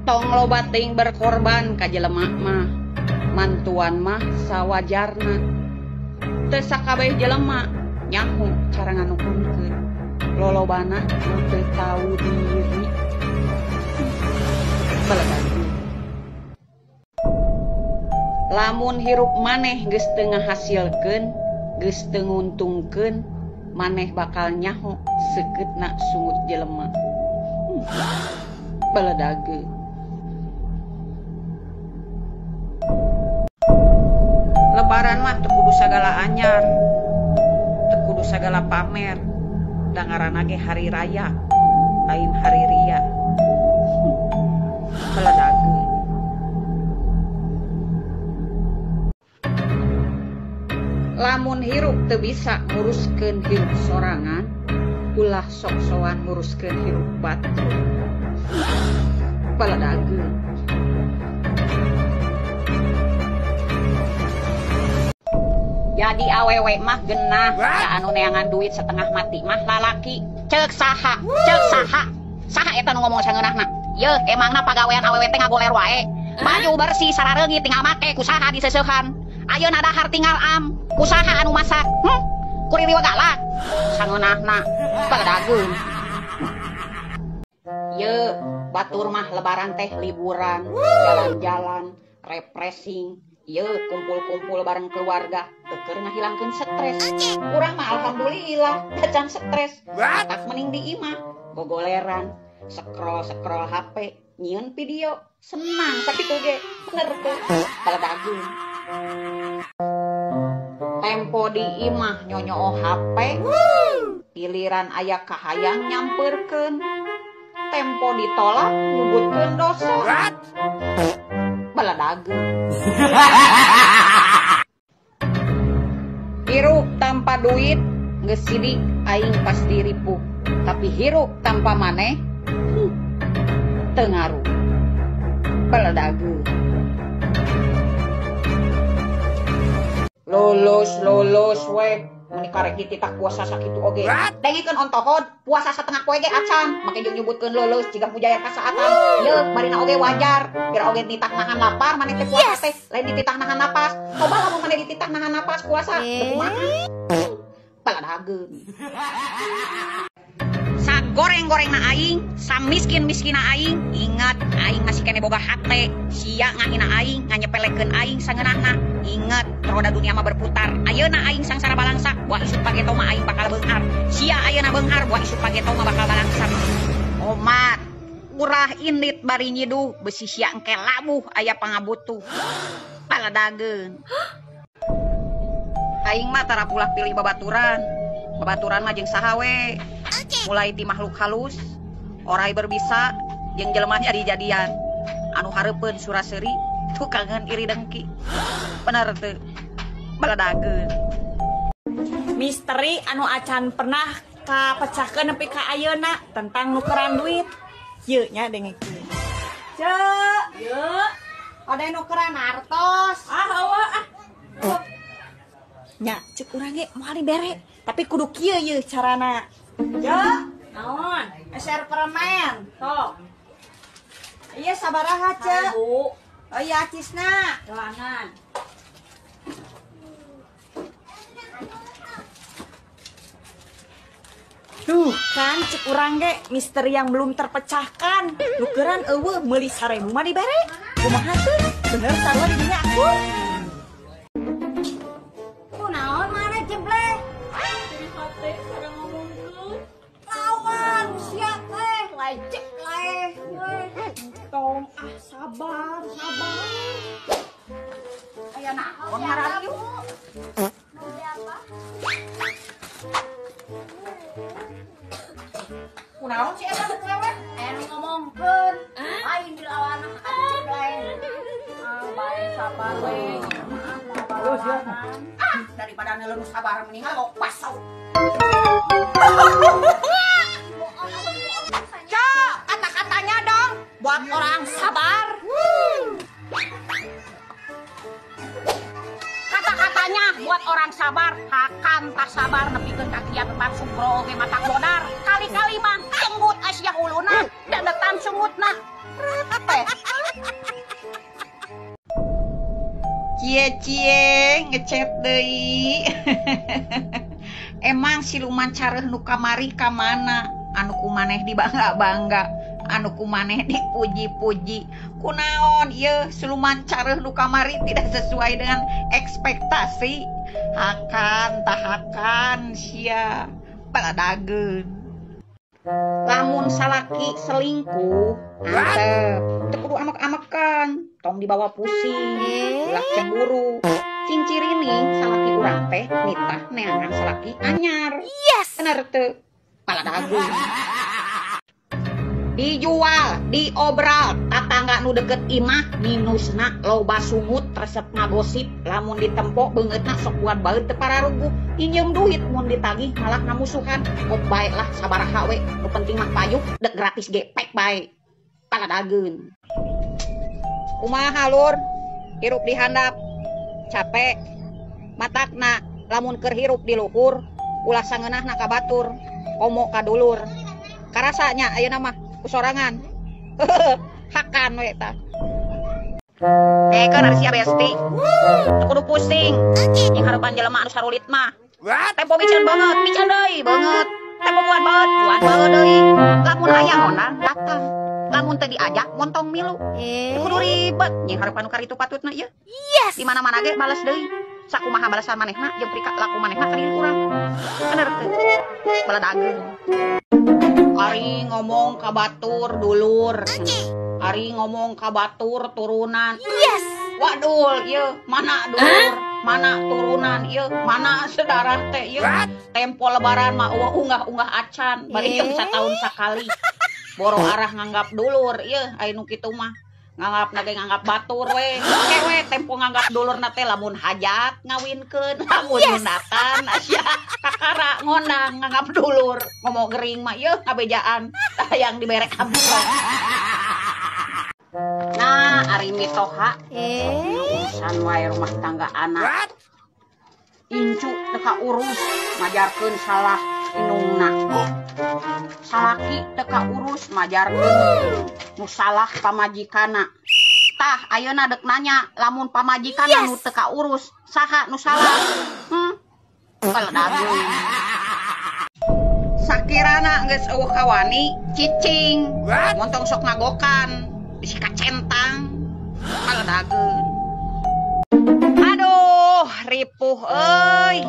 Tong loba teuing berkorban ka jelema mah, mantuan mah sawajarna. Teu sakabeh jelema nyaho cara nganuhunkeun. Lolobana nu teu tau diri. Baladag. Lamun hirup maneh geus teu ngahasilkeun, geus teu nguntungkeun, maneh bakal nyaho seukeutna sungut jelema. Baladage. Lebaran mah teu kudu sagala anyar, teu kudu sagala pamer, da ngaranna ge hari raya, lain hari ria. Baladage. Lamun hirup teu bisa nguruskeun hirup sorangan, ulah sok-sokan nguruskeun hirup batur. Baladage. Jadi awewe mah genah, da anu neangan duit setengah mati mah lalaki. Ceuk saha, ceuk saha. Saha eta nu ngomong sangeunahna? Yeuh, emangna pagawean awewe teh ngagoler wae. Baju bersih sarareungit tinggal make ku saha diseusehan. Ayeuna dahar tinggal am, ku saha anu masak? Kuririwa galak. Sangeunahna baladag. Yeuh, batur mah lebaran teh liburan, jalan-jalan, refreshing. Yeuh, kumpul-kumpul bareng keluarga, keur ngahilangkeun stres. Urang mah alhamdulillah tacan stres. Tak mending di imah, gogoleran, scroll-scroll HP, nyieun video, senang sakitu ge. Bener teu? Baladag. Tempo di imah nyonyoo HP, giliran aya kahayang nyamperkeun, tempo ditolak nyebutkeun dosa. Baladag. Hirup tanpa duit geus sidik aing pasti ripuh, tapi hirup tanpa maneh teu ngaruh. Baladag. Lulus we meni karek dititah puasa sakitu oge. Dengekeun ontohod puasa setengah poe ge acan, make jeung nyebutkeun lulus jiga mujayar kasaatan. Yeuh, barina oge wajar, kira oge nitah nahan lapar maneh teh puasa teh, lain dititah nahan napas. Coba lamun maneh dititah nahan napas puasa, teu kumaha. Baladageun. Sagoreng-gorengna aing, samiskin-miskina aing, ingat aing masih kene boga hate, sia ngahina aing, nganyepelekeun aing sangeunahna. Ingat, roda dunia mah berputar. Ayeuna aing sangsara balangsak, buah isuk pageto mah aing bakal beunghar. Sia ayeuna beunghar, buah isuk pageto mah bakal balangsak. Omat, urah indit bari nyiduh, besi sia engke labuh aya pangabutuh. Baladageun. Aing mah tara pulah pilih babaturan. Babaturan mah jeung saha we. Mulai ti makhluk halus, orai berbisa, jeung jelema jadi-jadian. Anu hareupeun sura-seuri, tukangan iri dengki. Bener teu? Baladageun. Misteri anu acan pernah kapecahkeun nepi ka ayeuna tentang nukeran duit. Ieu nya dengekeun. Ceu, ieu ode nukeran artos. Ah, eueuh ah. Nya, ceuk urang ge moal dibere, tapi kudu kieu ieu carana. Ceu, naon? Eser permen. Sok. Iya sabaraha, Ceu? Oh iya acisna. Doangan. Tuh kan cek urang ge misteri yang belum terpecahkan. Nukeran eueuh meuli 1000 mah dibere. Kumaha teu? Bener sarua di dinya aku. Kunaon mana jebleh? Jadi hate sareng ngomongkeun. Lawan sia teh lecek leh. Tong ah sabar, sabar. Aya naon ngarariu? Mau beli apa? Kunaon sih eta wewe? Aya nu ngomongkeun, lain dilawan atuh jebleh. Ah, bae sabar we. Maaf ah, daripada ngeuleuh sabar mending kok pasau. Cok, kata-katanya dong buat orang sabar. Kata-katanya buat orang sabar, hakan tak sabar nepikeun ka kiamat sugro oge mata bodar. Kali-kali mah jenggut Asia huluna, dandetan sungutna. teh. Cie-cie ngechat deui. Emang siluman careuh nu kamari ka mana? Anu ku maneh dibangga-bangga, anu ku maneh dipuji-puji. Kunaon ieu siluman careuh nu kamari tidak sesuai dengan ekspektasi. Hakan tahakan sia paladageun. Lamun salaki selingkuh, antep, teu kudu amek-amekan, tong dibawa pusing, ulah cemburu. Cing-cirining salaki urang teh nitah neangan salaki anyar. Yes. Bener teu? Paladageun. Dijual, diobral, tatangga nu deket imah minusna loba sungut resep ngagosip, lamun ditempo beungeutna sok buat baeut teu pararuguh, injem duit mun ditagih malah ngamusuhan. Kop bae lah sabaraha we, nu penting mah payuk dek gratis ge pek bae. Paladageun. Kumaha lur? Hirup di handap, capek. Matakna lamun keur hirup di luhur, ulah sangeunahna ka batur, komo ka dulur. Karasanya ayeuna mah kusorangan. Hakan we tah. Keun ari sia besti. Teu kudu pusing. Jeung harepan jelema anu sarulit mah. Tempo miceun banget, miceun deui beungeut. Tempo buat banget, buat banget deui. Lamun aya ngondang datang. Lamun teu diajak montong milu. Teu kudu ribet jeung harepan nu karitu patutna ieu. Yes. Di mana-mana ge bales deui. Sakumaha balasan manehna jeung laku manehna ka diri urang. Bener teu? Baladageun. Ari ngomong ka batur dulur. Ari ngomong ka batur turunan. Yes. Wadul ieu mana dulur, mana turunan ieu, mana sedarah teh ieu. Tempo lebaran mah eueuh unggah-unggah acan, bari jeung sataun sakali. Boro arah nganggap dulur ieu aya nu kitu mah. Nganggap na ge nganggap batur we. Oke we tempo nganggap dulurna teh lamun hajat ngawinkeun, lamun nyunatan sia kakara ngondang nganggap dulur. Ngomong gering mah ieu ngabejaan hayang dibere kaburan. Nah, ari mitoha urusan wae rumah tangga anak. Incu teu kaurus majarkeun salah indungna. Salaki teu kaurus majarkeun nu salah pamajikanna. Tah ayeuna deuk nanya lamun pamajikanna nu teu kaurus saha nu salah? Paladageun. Sakirana geus eueuh kawani cicing, montong sok ngagokan, bisi kacentang. Paladageun. Aduh, ripuh euy.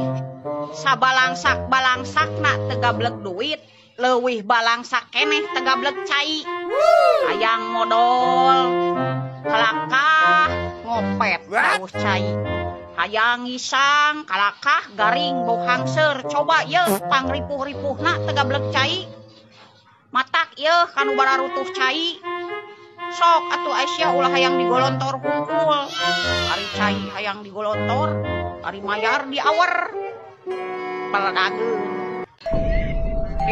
Sabalangsak-balangsakna teu gablek duit, leuwih balangsak keneh teu gablek cai. Hayang modol, kalakah ngopet bau cai. Hayang ngisang, kalakah garing bau hangser. Coba yeuh pangripuh-ripuhna teu gablek cai. Matak yeuh kanu bararutuh cai. Sok atuh Aisyah ulah hayang digolontor hungkul. Ari cai hayang digolontor, ari mayar diawer. Paladageun.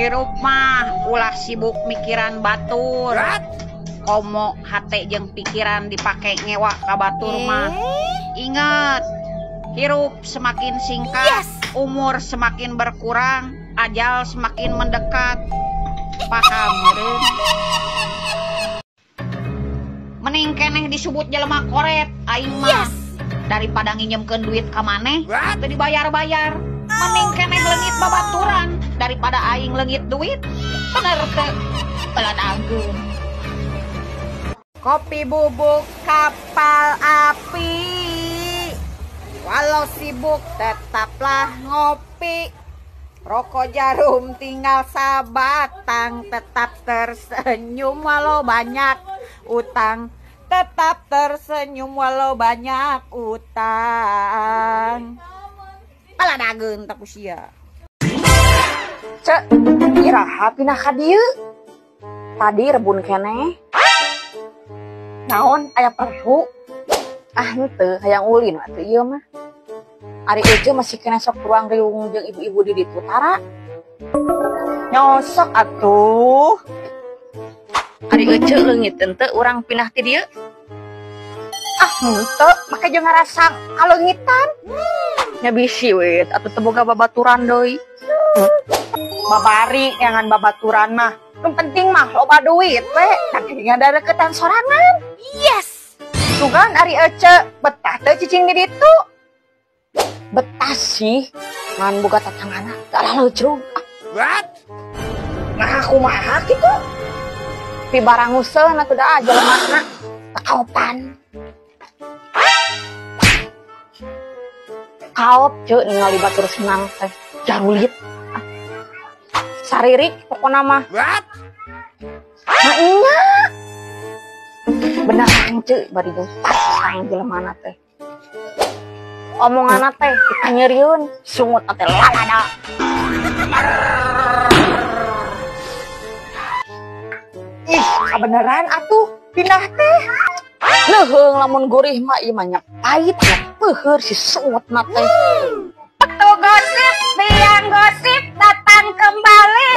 Hirup mah ulah sibuk mikiran batur. Komo hate jeung pikiran dipake ngewa ka batur mah. Ingat, hirup semakin singkat, umur semakin berkurang, ajal semakin mendekat. Paham meureun? Mending keneh disebut jelema koret aing mah. Daripada nginjemkeun duit ka maneh teu dibayar-bayar. Mending keneh leungit babaturan daripada aing leungit duit. Bener teu? Paladageun. Kopi bubuk kapal api, walau sibuk tetaplah ngopi. Rokok jarum tinggal sabatang, tetap tersenyum walau banyak utang. Tetap tersenyum walau banyak utang. Paladageun tak usia. Cek, iraha pindah ka dieu. Tadi rebun keneh. Naon aya perlu? Ah henteu, hayang ulin atuh ieu mah. Ari Ece masih kena sok ruang riung jeung ibu-ibu di ditu tara. Nyosok atuh. Ari Ece leungit henteu urang pindah ti dieu. Ah henteu, make jeung ngarasa kaleungitan. Nya bisi we atuh teu boga babaturan deui. Babari ngan babaturan mah. Nu penting mah loba duit we, da ngadareketan sorangan. Yes. Sugan ari ece betah teu cicing di ditu. Betah sih, ngan boga tatangana laleujrug. What? Nah, kumaha kitu? Pibaranguseun atuh da jelemana. Kaopan. Kaop ceu ningali batur senang teh jarulit. Saririk pokona mah. What? Nah nya. Beneran ceu bari jeung pasang jelemana teh. Omonganna teh dikanyeurieun, sungut teh lalada. Ih, kabeneran atuh pindah teh. Leuheung lamun gurih mah ieu mah nya pahit nya peuheur si sungutna teh. Waktu gosip, biang gosip datang kembali.